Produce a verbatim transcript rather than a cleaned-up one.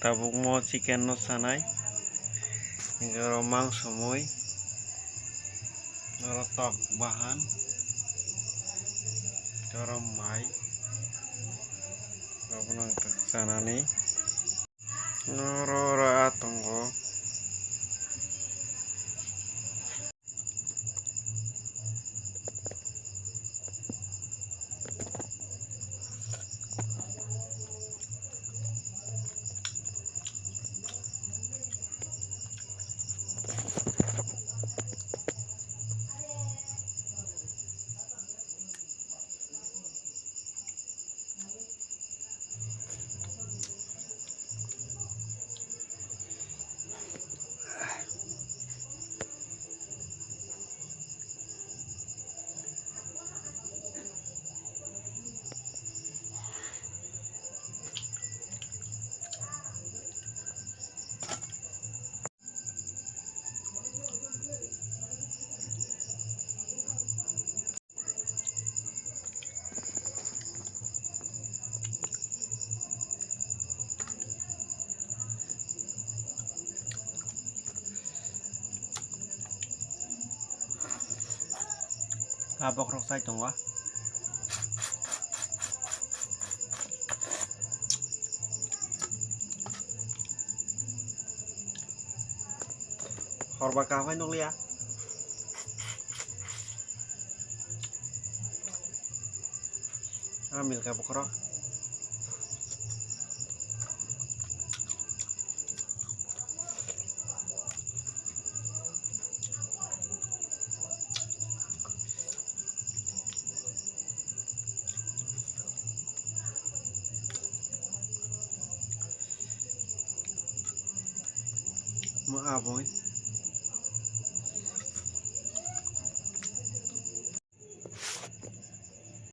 Tabukmo chicken no sanai, hingke oro mangso mui, oro tok bahan, oro mai, abono wngkha chanani, oro, oro a tongo. Ah, bokrok chai tongo. Horba kaham nukliya. Ah, milka bokrok. Mo aboi.